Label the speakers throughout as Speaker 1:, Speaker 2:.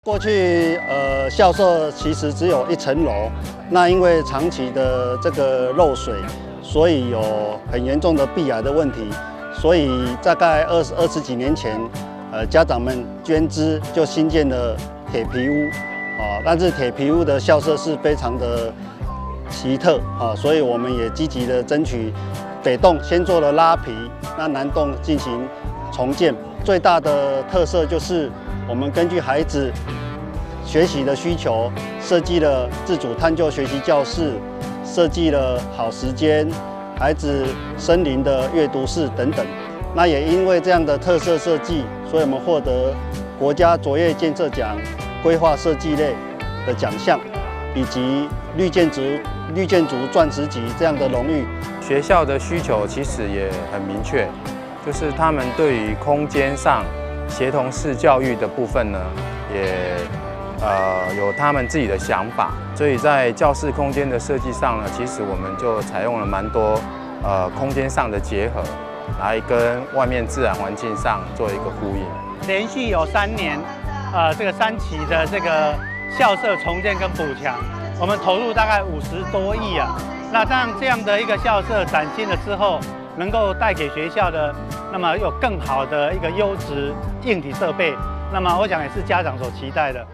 Speaker 1: 過去，校舍其實只有一層樓，那因為長期的這個漏水，所以有很嚴重的壁癌的問題，所以大概二十幾年前，家長們捐資就興建了鐵皮屋，啊，但是鐵皮屋的校舍是非常的奇特，啊，所以我們也積極的爭取北棟先做了拉皮，那南棟進行重建。最大的特色就是我們根據孩子學習的需求，設計了自主探究學習教室，設計了好時間、孩子森林的閱讀室等等。那也因為這樣的特色設計，所以我們獲得國家卓越建設獎規劃設計類的獎項，以及綠建築鑽石級這樣的榮譽。
Speaker 2: 學校的需求其實也很明確，就是他們對於空間上協同式教育的部分呢，也有他們自己的想法，所以在教室空間的設計上呢，其實我們就採用了蠻多空間上的結合，來跟外面自然環境上做一個呼應。
Speaker 3: 連續有3年，這個3期的這個校舍重建跟補強，我們投入大概50多億啊。那當這樣的一個校舍嶄新了之後，能夠帶給學校的，那麼有更好的一個優質硬體設備，那麼我想也是家長所期待的。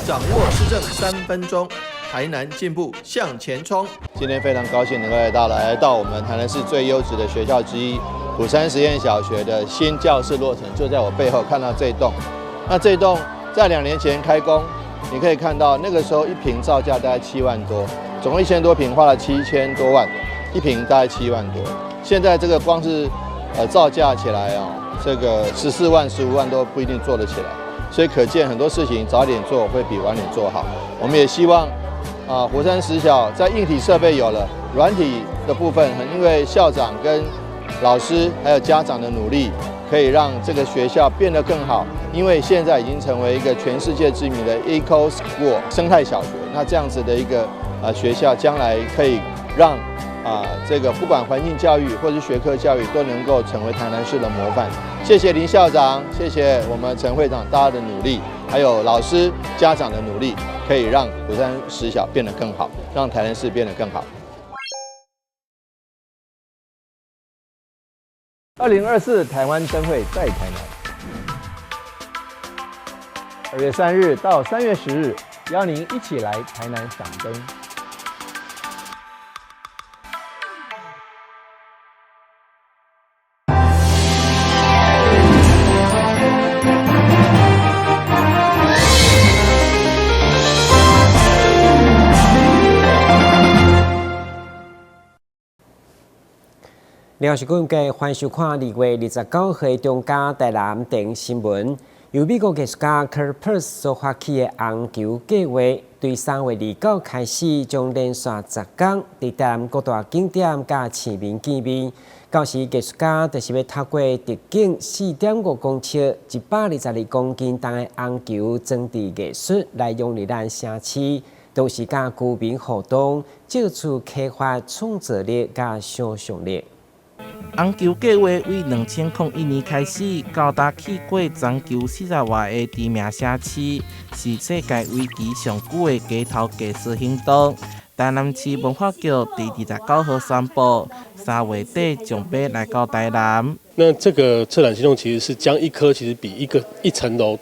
Speaker 4: 掌握市政3分鐘，台南進步向前衝。
Speaker 5: 今天非常高興能夠來到我們台南市最優質的學校之一虎山實驗小學的新教室落成，就在我背後看到這棟。那這棟在2年前開工，你可以看到那個時候一坪造價大概7萬多，總共1000多坪花了7000多萬，一坪大概7萬多。現在這個光是造價起來啊，這個14萬、15萬都不一定做得起來。所以可見很多事情早點做會比晚點做好。我們也希望啊，虎山實小在硬體設備有了，軟體的部分，因為校長跟老師還有家長的努力，可以讓這個學校變得更好。因為現在已經成為一個全世界知名的 Eco School 生態小學。那這樣子的一個學校，將來可以讓這個不管環境教育或是學科教育，都能夠成為台南市的模範。謝謝林校長，謝謝我們陳會長大家的努力，還有老師、家長的努力，可以讓虎山實小變得更好，讓台南市變得更好。
Speaker 4: 2024台灣燈會在台南，2月3日到3月10日，邀您一起來台南賞燈。
Speaker 6: 廖是君嘅歡迎收看2月29號中嘉台南電新聞。由美國藝術家科珀所發起的紅球計畫，對3月29開始，將連續10天佇台南各大景點佮市民見面。到時藝術家就是欲透過直徑4.5公尺、122公斤重的紅球裝置藝術來融入咱城市，同時佮居民互動，藉此啟發創造力佮想像力。
Speaker 7: 紅球計畫為2001年開始，到今去過全球40外个知名城市，是世界為期上久的街頭藝術行動。台南市文化局佇29號宣布，3月底將欲來到台南。
Speaker 8: 那這個策展行動其實是將一顆其實比一個一層樓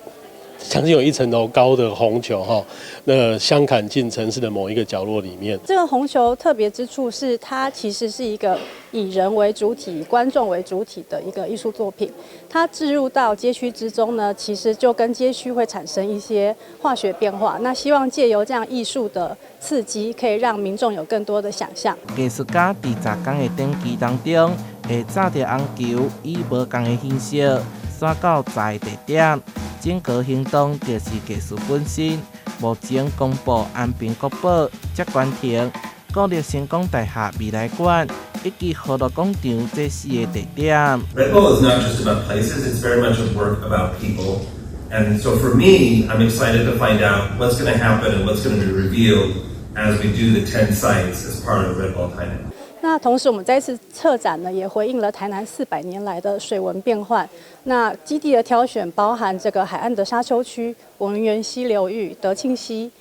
Speaker 8: 將近有一層樓高的紅球哈，那鑲嵌進城市的某一個角落裡面。
Speaker 9: 這個紅球特別之處是，它其實是一個以人為主體、觀眾為主體的一個藝術作品。它置入到街區之中呢，其實就跟街區會產生一些化學變化。那希望借由這樣藝術的刺激，可以讓民眾有更多的想象。
Speaker 7: 藝術家佇10天的展期當中，會紮著紅球，以無仝的形式，徙到10个地點。整個行動就是藝術本身。目前公布安平國寶、接官亭、國立成功大學未來館以及河樂廣場這四个地點。
Speaker 10: Red Ball is not just about places; it's very much a work about people. And so for me, I'm excited to find out what's going to happen and what's going to be revealed as we do the 10 sites as part of Red Ball Tainan.
Speaker 9: 那同時，我們這次策展呢，也回應了台南400年來的水文變換。那基地的挑選包含這個海岸的沙丘區、文園溪流域、德慶溪、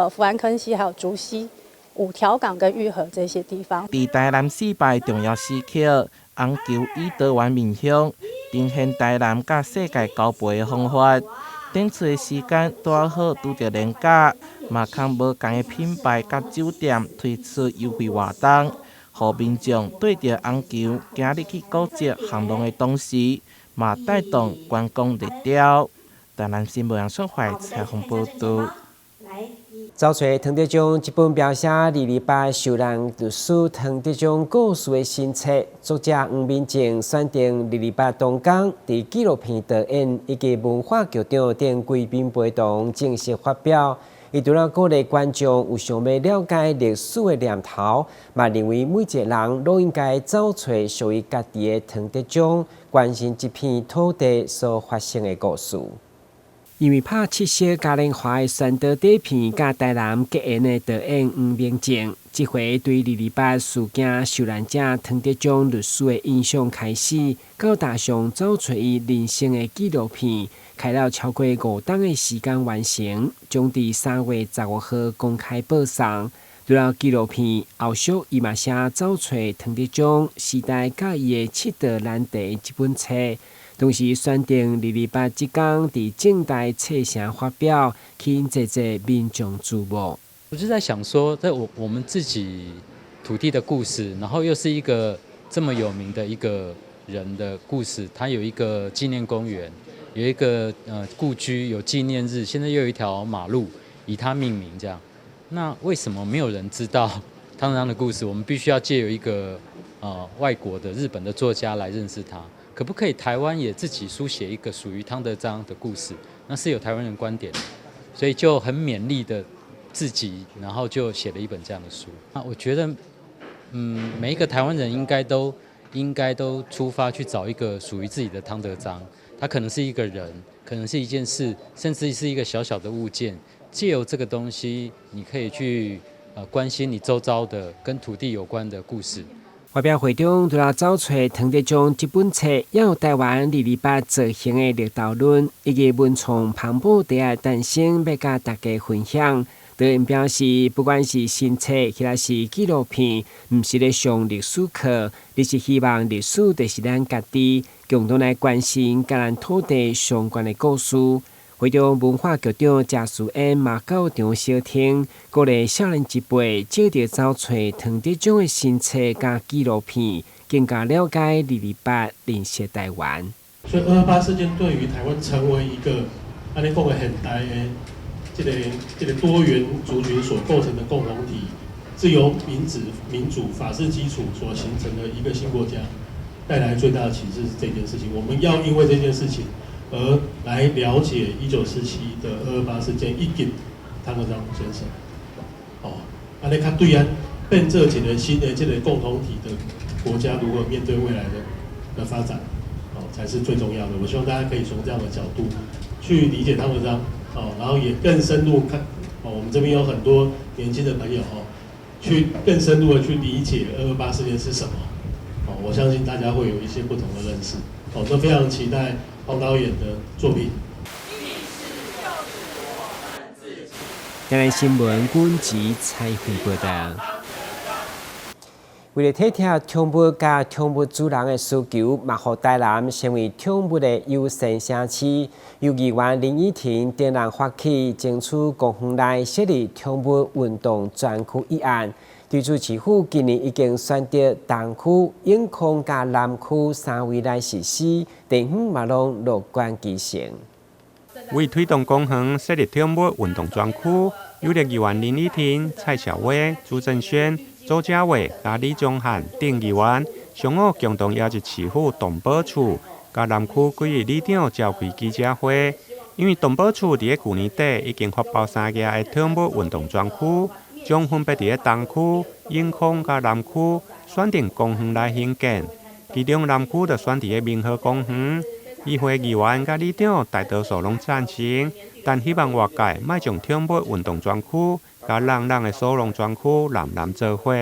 Speaker 9: 福安坑溪，還有竹溪、五條港跟玉和這些地方。
Speaker 7: 佇台南四百重要時刻，紅球以多元面向呈現台南佮世界交陪的方法。展出的時間拄好拄著連假，嘛崁無仝的品牌佮酒店推出優惠活動，予民眾綴著紅球今日去古蹟行路的同時，嘛帶動觀光熱潮。台南新聞楊淑懷採訪報導。
Speaker 6: 走揣湯德章這本描寫228受難律師湯德章故事的新冊，作者黃明正選定二二八當工，佇紀錄片導演以及文化局長等貴賓陪同正式發表。伊除了鼓勵觀眾有想欲了解歷史的念頭，嘛認為每一個人攏應該走揣屬於家己的湯德章，關心這片土地所發生的故事。因為拍七色嘉年華的宣導短片，佮台南結緣的導演黃明正，這回對二二八事件受難者湯德章律師的印象開始，到踏上走揣伊人生的紀錄片，開了超過5冬的時間完成，將佇3月15號公開播送。除了紀錄片，後續伊嘛寫走揣湯德章時代佮伊的七道難題這本冊。同時選定二二八這工佇政大冊城發表，吸引濟濟民眾注目。
Speaker 11: 我就在想說，在我們自己土地的故事，然後又是一個這麼有名的一個人的故事，他有一個紀念公園，有一個故居，有紀念日，現在又有一條馬路以他命名，這樣，那為什麼沒有人知道湯德章的故事？我們必須要借由一個外國的日本的作家來認識他。可不可以台灣也自己書寫一個屬於湯德章的故事？那是有台灣人觀點，所以就很勉勵的自己，然後就寫了一本這樣的書。那我覺得，每一個台灣人應該都出發去找一個屬於自己的湯德章。他可能是一個人，可能是一件事，甚至是一個小小的物件。借由這個東西，你可以去關心你周遭的跟土地有關的故事。
Speaker 6: 發表會中，除了走揣湯德章這本冊，也有台灣二二八造型的綠豆論，以及文創帆布袋的誕生，欲佮大家分享。導演表示，不管是新冊，抑是紀錄片，毋是咧上歷史課，而是希望歷史就是咱家己，共同來關心佮咱土地相關的故事。會中文化局長謝淑燕嘛到場相挺，鼓勵少年一輩藉著走揣湯德章的新冊佮紀錄片，更加了解二二八，認識台灣。
Speaker 8: 所以二二八事件對於台灣成為一個按呢講的現代的這個多元族群所構成的共同體，自由、民主、法治基礎所形成的一個新國家，帶來最大的啟示是這件事情。我們要因為這件事情而來了解1947的二二八事件，以及湯德章先生。哦，按呢較對咱變做一個新的這個共同體的國家，如何面對未來的發展，哦，才是最重要的。我希望大家可以從這樣的角度去理解湯德章，哦，然後也更深入看，哦，我們這邊有很多年輕的朋友哦，去更深入的去理解二二八事件是什麼，哦，我相信大家會有一些不同的認識，哦，都非常期待黃導演的作品。
Speaker 6: 台南新聞阮吉采訪報道。為了體貼寵物佮寵物主人的需求，嘛予台南成為寵物的友善城市。由議員林依婷等人發起，爭取公園內設立寵物運動專區議案。對此市府今年已經選擇東區、永康佮南區三位來實施，地方嘛攏樂觀其成。
Speaker 12: 為推動公園設立寵物運動專區，有力議員林依婷、蔡小薇、朱正軒、周家偉、佮李宗翰等議員，上午共同邀集市府動保處、佮南區幾位里長召開記者會。因為動保處佇咧舊年底已經發包三個的寵物運動專區，將分別佇咧東區、永康佮南區選定公園來興建，其中南區就選佇咧民和公園。議會議員佮里長大多數攏贊成，但希望外界莫將寵物運動專區佮浪浪的收容專區攬攬做伙。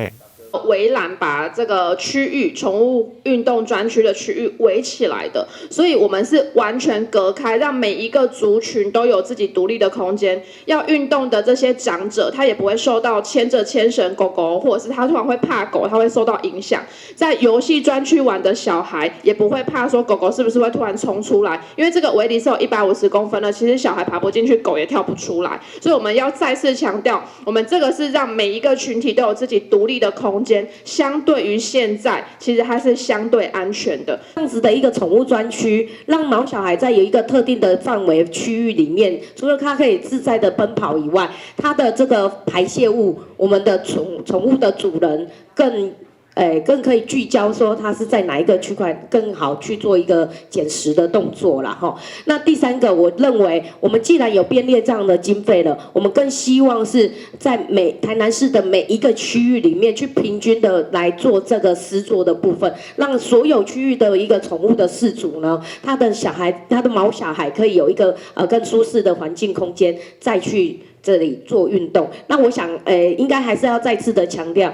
Speaker 13: 圍欄把這個區域寵物運動專區的區域圍起來的，所以我們是完全隔開，讓每一個族群都有自己獨立的空間。要運動的這些長者，他也不會受到牽著牽繩狗狗，或者是他突然會怕狗，他會受到影響。在遊戲專區玩的小孩，也不會怕說狗狗是不是會突然衝出來，因為這個圍籬是有150公分的，其實小孩爬不進去，狗也跳不出來。所以我們要再次強調，我們這個是讓每一個群體都有自己獨立的空間，相對於現在，其實它是相對安全的。
Speaker 14: 這樣子的一個寵物專區，讓毛小孩在有一個特定的範圍區域裡面，除了它可以自在的奔跑以外，它的這個排泄物，我們的寵物的主人更可以聚焦說它是在哪一個區塊，更好去做一個撿拾的動作啦。哈。那第三個，我認為我們既然有編列這樣的經費了，我們更希望是在每台南市的每一個區域裡面去平均的來做這個施作的部分，讓所有區域的一個寵物的飼主呢，他的小孩，他的毛小孩可以有一個更舒適的環境空間，再去這裡做運動。那我想，應該還是要再次的強調，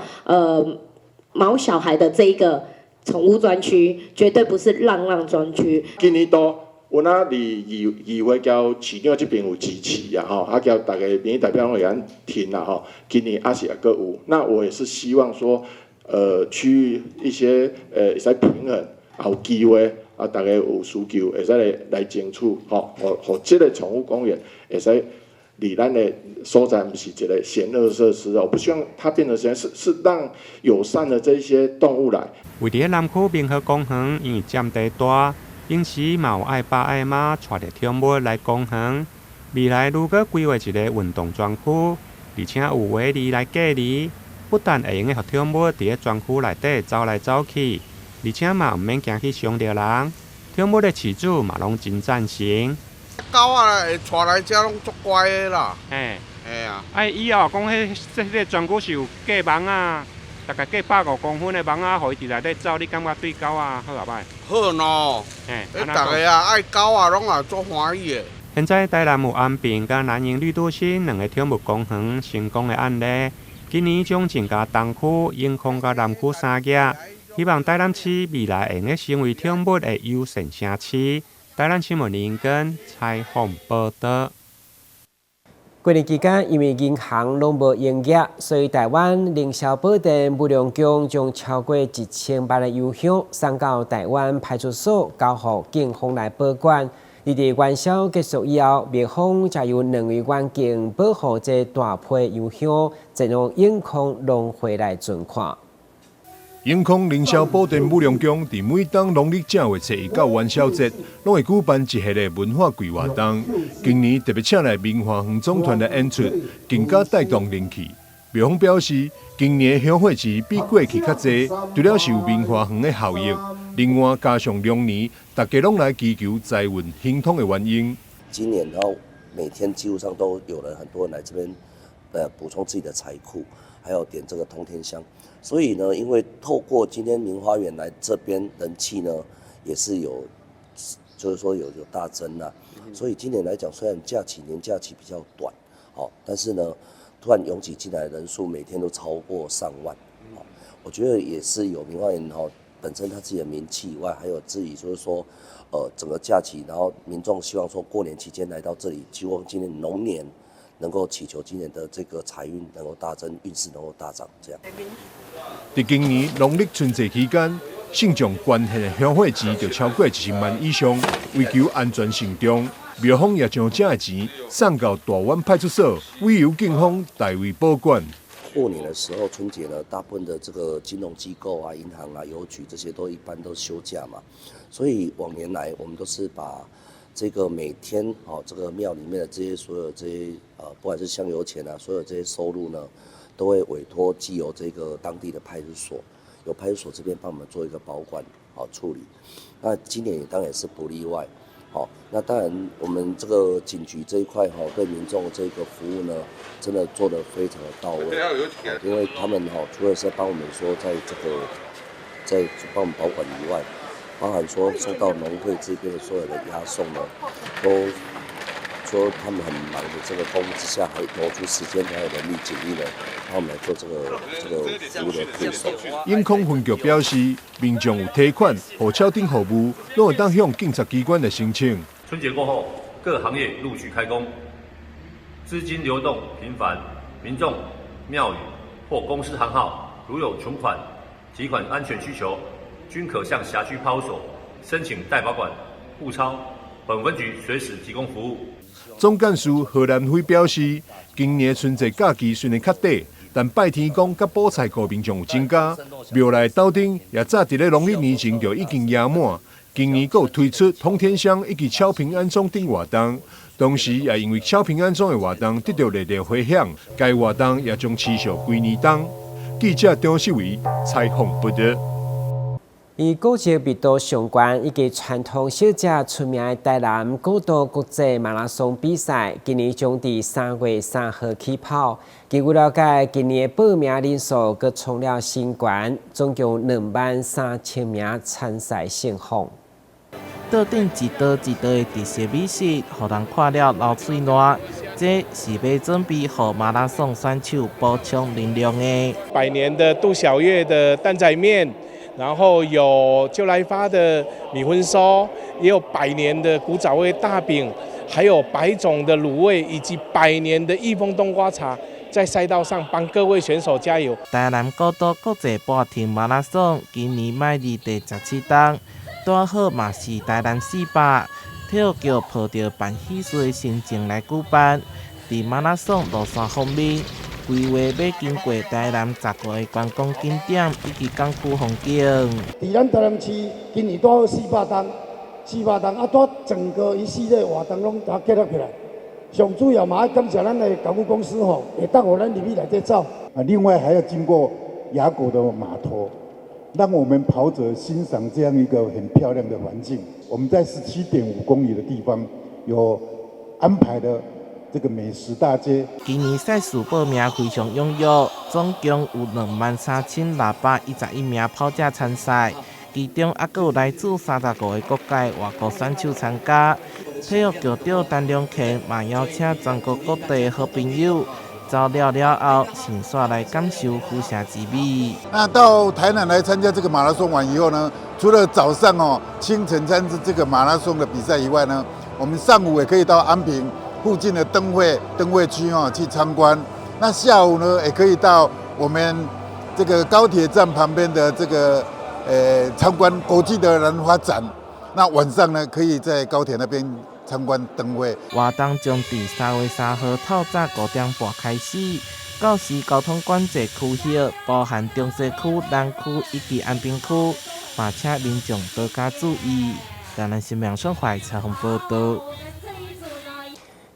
Speaker 14: 毛小孩的這一個寵物專區，絕對不是浪浪專區。
Speaker 15: 今年度，阮啊佇議會交市長這邊有支持啊，吼，啊交逐个民意代表攏會曉聽啦，吼。今年還是猶閣有，那我也是希望說，區域一些會使平衡，也有機會啊，逐家有需求會使來爭取，吼，予這个寵物公園會使佇咱的所在，毋是一个險惡設施，我不希望它變成是讓友善的這些動物來。
Speaker 12: 位佇南區民和公園，因為佔地大，平時嘛有愛爸愛媽帶著寵物來公園。未來如果規劃一个運動專區，而且有圍籬來隔離，不但會用得予寵物佇咧專區內底走來走去，而且嘛毋免驚去傷著人。寵物的飼主嘛攏真贊成。
Speaker 16: 狗仔會帶來遮攏足乖的啦。
Speaker 12: 嘿，
Speaker 16: 嘿啊。
Speaker 12: 啊，以後講彼這个專區是有隔網仔，大概隔150公分的網仔，予伊佇內底走，你感覺對狗仔好抑歹？
Speaker 16: 好喏。
Speaker 12: 嘿，
Speaker 16: 彼逐个啊愛狗仔攏也足歡喜的。
Speaker 12: 現在台南有安平佮南營綠都心兩个寵物公園成功的案例，今年將增加東區、永康佮南區三額，希望台南市未來會用得成為寵物的友善城市。台南新聞林根採訪報導。
Speaker 6: 過年期間，因為銀行攏無營業，所以台灣凌霄寶殿無量宮將超過1000萬的油香送到台灣派出所，交予警方來保管。而佇元宵結束以後，廟方才由兩位員警保護這大批油香，前往永康農會來存款。
Speaker 17: 永康凌霄寶殿武良宮佇每當農曆正月初一到元宵節，攏會舉辦一系列文化季活動。今年特別請來明華園總團來演出，更加帶動人氣。廟方表示，今年香火錢比過去較濟，除了是有明華園的效益，另外加上龍年，大家攏來祈求財運亨通的原因。
Speaker 18: 今年然後每天幾乎上都有人很多人來這邊，補充自己的財庫，還有點這個通天香。所以呢，因為透過今天明華園來這邊人氣呢，也是有，就是說有大增啦。所以今年來講，雖然假期年假期比較短，好，但是呢，突然湧擠進來的人數每天都超過上萬，我覺得也是有明華園哈本身他自己的名氣以外，還有自己就是說，整個假期，然後民眾希望說過年期間來到這裡，希望今年龍年能夠祈求今年的這個財運能夠大增，運勢能夠大漲，這樣。
Speaker 17: 佇今年農曆春節期間，信眾捐獻的香火錢就超過1000萬以上。為求安全慎重，廟方也將這的錢送到大灣派出所，委由警方代為保管。
Speaker 18: 過年的時候，春節呢，大部分的這個金融機構啊、銀行啊、郵局這些都一般都休假嘛，所以往年來，我們都是把這個每天哦，這個廟裡面的這些所有這些不管是香油錢啊，所有這些收入呢，都會委託寄由這個當地的派出所，由派出所這邊幫我們做一個保管好處理。那今年也當然也是不例外。好，那當然我們這個警局這一塊哈，對民眾這個服務呢，真的做得非常的到位。因為他們哈，除了是幫我們說在這個在幫我們保管以外，包含說送到農會這邊的所有的押送呢，都說他們很忙的這個公務之下，還挪出時間還有人力警力呢，幫我們來做這個服務的配送。
Speaker 17: 永康分局表示，民眾有提款、戶口等服務，攏會當向警察機關來申請。
Speaker 19: 春節過後，各行業陸續開工，資金流動頻繁，民眾、廟宇或公司行號如有存款、提款安全需求，均可向轄區派出所申請代保管、戶鈔，本分局隨時提供服務。
Speaker 17: 總幹事何南輝表示，今年春節假期雖然較短，但拜天公佮補菜庫民眾有增加，廟內斗燈也早佇咧農曆年前就已經額滿。今年閣有推出通天香以及敲平安鐘等活動，同時也因為敲平安鐘的活動得到熱烈迴響，該活動也將持續幾年冬。記者張世偉採訪報導。
Speaker 6: 以古蹟密度上懸以及傳統小食出名的台南古都國際馬拉松比賽，今年將佇3月3號起跑。據了解，今年的報名人數閣創了新高，總共23,000名參賽成功。
Speaker 7: 桌頂一道一道的特色美食，予人看了流喙瀾。這是欲準備予馬拉松選手補充能量的。
Speaker 20: 百年的度小月的擔仔麵，然後有就來發的米粉酥，也有百年的古早味大餅，還有百種的滷味，以及百年的益豐冬瓜茶，在賽道上幫各位選手加油。
Speaker 7: 台南古都國際半程馬拉松今年邁入第17冬，拄好嘛是台南400，體育局抱著辦喜事的心情來舉辦。佇馬拉松路線方面，規劃欲經過台南15個觀光景點以及港區風景。
Speaker 21: 佇咱台南市今年拄好400冬，400冬啊，拄整個一系列活動攏共結合起來。上主要嘛愛感謝咱的港務公司吼，會當予咱入去內底走。
Speaker 22: 啊，另外還要經過雅果的碼頭，讓我們跑者欣賞這樣一個很漂亮的環境。我們在17.5公里的地方有安排的這個美食大街。
Speaker 7: 今年賽事報名非常踴躍，總共有23,611名跑者參賽，其中猶閣有來自35個國家的外國選手參加。體育局長陳良乾嘛邀請全國各地的好朋友，走了了後，順紲來感受府城之美。
Speaker 22: 那到台南來參加這個馬拉松完以後呢，除了早上哦清晨參加這個馬拉松的比賽以外呢，我們上午也可以到安平附近的燈會區哦去參觀。那下午呢，也可以到我們這個高鐵站旁邊的這個參觀國際的蘭花展。那晚上呢，可以在高鐵那邊參觀燈會。
Speaker 7: 活動將佇3月3號透早5點半開始，到時交通管制區域包含中西區、南區以及安平區，嘛請民眾多加注意。台南新聞雙懷採訪報導。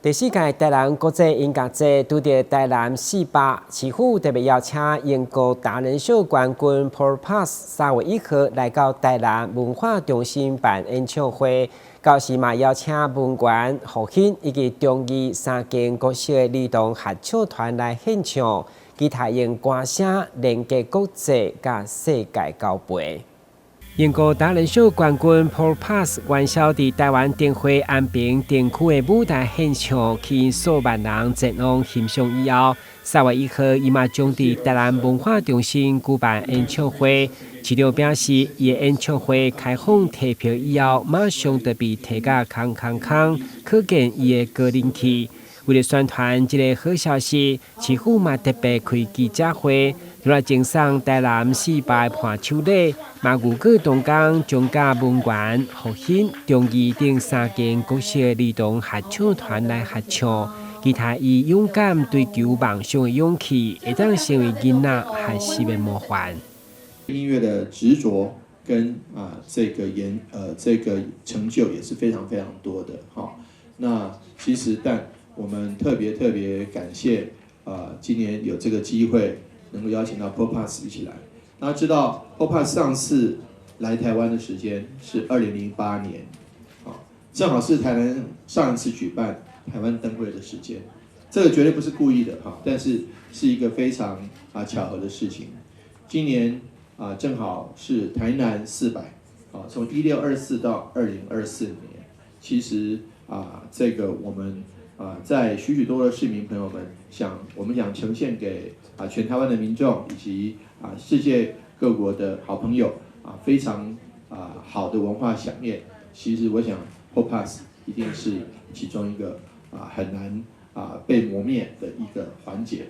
Speaker 6: 第四屆台南國際音樂節拄著台南400，市府特別邀請英國達人秀冠軍 Paul Potts 3月1號來到台南文化中心辦演唱會。到時嘛邀請文員、復興以及中義三間國小的兒童合唱團來獻唱，期待用歌聲連結國際佮世界交陪。英國達人秀冠軍 Paul Potts 元宵佇台灣燈會安平燈區的舞台獻唱，吸引數萬人前往欣賞以後，3月1號，伊嘛將佇台南文化中心舉辦演唱會。市長表示，伊的演唱會開放提票以後，馬上就被提甲空空空，可見伊的高人氣。為了宣傳這个好消息，市府嘛特別開記者會，除了贈送台南400伴手禮，嘛預告當工將佮文員、復興、中義等三間國小的兒童合唱團來合唱，期待以勇敢追求夢想的勇氣，會當成為囡仔學習的模範。
Speaker 23: 音樂的執着跟啊這個研呃這個成就也是非常非常多的哈。那其實但我們特別特別感謝啊，今年有這個機會能夠邀請到 Paul Potts 一起來。大家知道 Paul Potts 上次來台灣的時間是2008年，啊，正好是台灣上一次舉辦台灣燈會的時間。這個絕對不是故意的哈，但是是一個非常啊巧合的事情。今年啊正好是台南四百，啊，從1624到2024年，其實啊這個我們。在許許多的市民朋友們想，我們想呈現給全台灣的民眾以及世界各國的好朋友非常好的文化饗宴。其實我想 Paul Potts 一定是其中一個很難被磨滅的一個環節。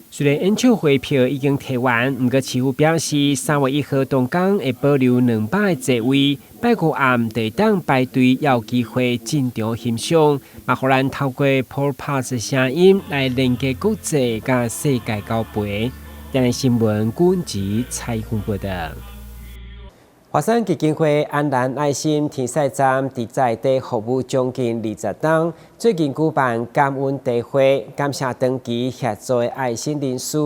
Speaker 6: 雖然演唱會票已經提完，毋過市府表示3月1號當工會保留200个座位，拜五暗就會當排隊，有機會進場欣賞，嘛予咱透過 Paul Potts 聲音來連結國際佮世界交陪。電視新聞阮子采訪報導。華山基金會安瀾愛心天使站佇在地服務將近20冬，最近舉辦感恩茶會，感謝長期協助的愛心人士。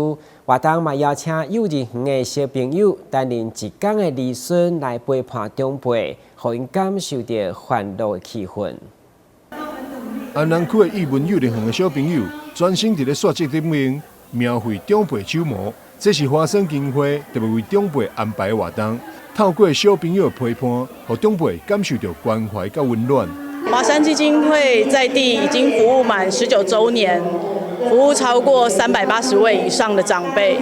Speaker 6: 活動嘛邀請幼兒園的小朋友擔任一工的兒孫來陪伴長輩，予𪜶感受著歡樂的氣氛。
Speaker 17: 安南區的藝文幼兒園的小朋友專心佇咧雪質頂面描繪長輩手模，這是華山基金會特別為長輩安排的活動。透過小朋友的陪伴，予長輩感受到關懷佮溫暖。
Speaker 1: 華山基金會在地已經服務滿19週年，服務超過380位以上的長輩。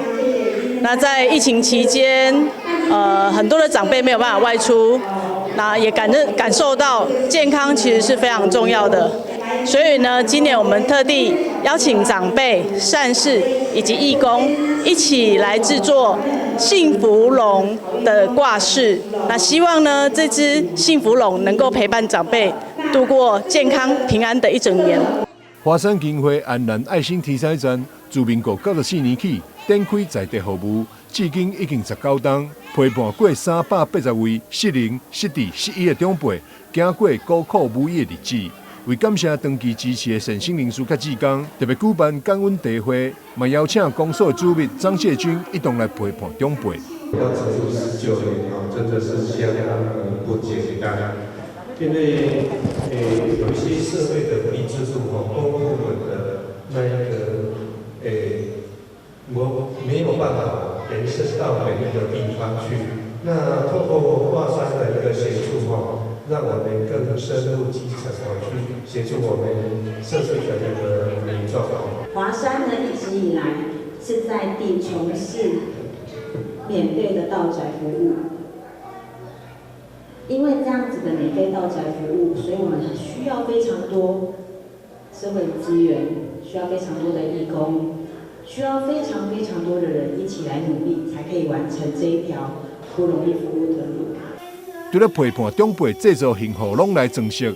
Speaker 1: 那在疫情期間，很多的長輩沒有辦法外出，那也感受到健康其實是非常重要的。所以呢，今年我們特地邀請長輩、善事以及義工一起來製作幸福龍的掛飾。那希望呢，這隻幸福龍能夠陪伴長輩度過健康平安的一整年。
Speaker 17: 華山基金會安瀾愛心天使站自民國94年起展開在地服務，至今已經19冬，陪伴過380位失能、失智、失醫的長輩，行過孤苦無依的日子。為感謝長期支持的善心人士佮志工，特別舉辦感恩茶會，嘛邀請公所主秘張謝軍一同來陪伴長輩。
Speaker 2: 要成立19年哦，真的是相當不簡單。因為有一些社會的福利制度吼，公部門的那一個我沒有辦法延伸到每一個地方去。那透過華山的一個協助吼，讓我們更深入基層哦，去協助我們社區的一個民眾。
Speaker 3: 華山呢，一直以來是在地從事免費的到宅服務，因為這樣子的免費到宅服務，所以我們需要非常多社會資源，需要非常多的義工，需要非常非常多的人一起來努力，才可以完成這一條不容易服務的路。
Speaker 17: 除了陪伴長輩製作幸福龍來裝飾，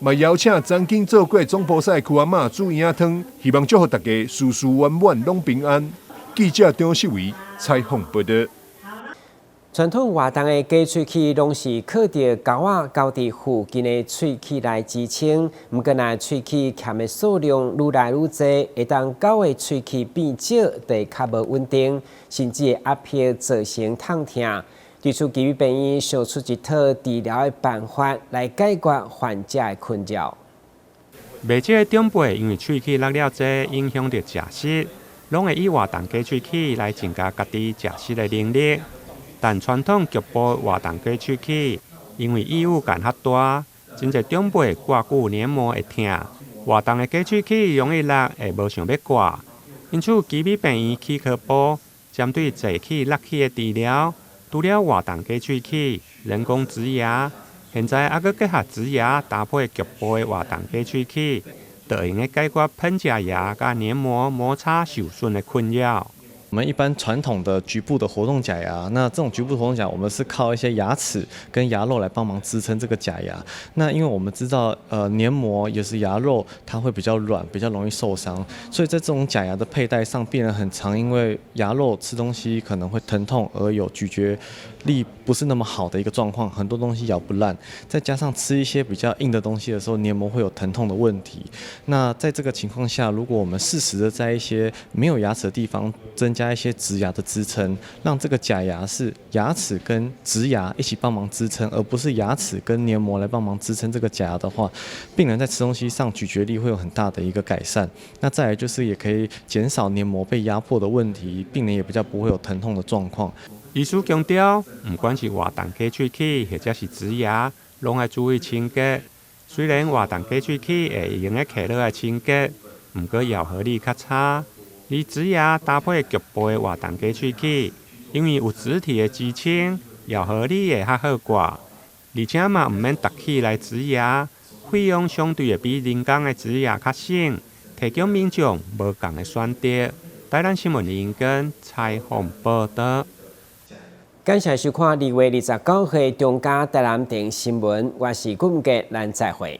Speaker 17: 嘛邀請曾經做過總鋪師區阿嬤煮圓仔湯，希望祝福大家事事圓滿，攏平安。記者張世維採訪報導。
Speaker 6: 傳統活動的假喙齒攏是靠著溝仔溝佇附近的喙齒來支撐，毋過若喙齒欠的數量愈來愈濟，會當狗的喙齒變少，就會較無穩定，甚至會壓迫造成痛疼。對此，奇美病院想出一套治療的辦法來解決患者的困擾。
Speaker 12: 袂少的長輩因為喙齒落了濟，影響著食食，攏會以活動假喙齒來增加家己食食的能力。但傳統局部活動假喙齒，因為異物感較大，真濟長輩掛久黏膜會疼，活動的假喙齒容易落，會無想欲掛。因此，奇美病院齒科部針對濟齒落去的治療，除了活動假喙齒、人工植牙，現在猶閣結合植牙搭配局部的活動假喙齒，就會用得解決噴假牙佮黏膜摩擦受損的困擾。
Speaker 24: 我們一般傳統的局部的活動假牙，那這種局部活動假牙，我們是靠一些牙齒跟牙肉來幫忙支撐這個假牙。那因為我們知道，黏膜也是牙肉，它會比較軟，比較容易受傷，所以在這種假牙的佩戴上，病人很常因為牙肉吃東西可能會疼痛而有咀嚼力不是那麼好的一個狀況，很多東西咬不爛，再加上吃一些比較硬的東西的時候，黏膜會有疼痛的問題。那在這個情況下，如果我們適時的在一些沒有牙齒的地方增加一些植牙的支撐，讓這個假牙是牙齒跟植牙一起幫忙支撐，而不是牙齒跟黏膜來幫忙支撐這個假牙的話，病人在吃東西上咀嚼力會有很大的一個改善。那再來就是也可以減少黏膜被壓迫的問題，病人也比較不會有疼痛的狀況。
Speaker 12: 醫師強調，毋管是活動假喙齒或者是植牙，攏愛注意清潔。雖然活動假喙齒會用得揢落來清潔，毋過咬合力較差。而植牙搭配局部的活動假喙齒，因為有植體的支撐，咬合力會較好掛，而且嘛毋免凸起來植牙，費用相對會比人工的植牙較省，提供民眾無仝的選擇。台南新聞林根採訪報導。
Speaker 6: 感謝收看2月29號中嘉台南電新聞，我是顧文傑，咱再會。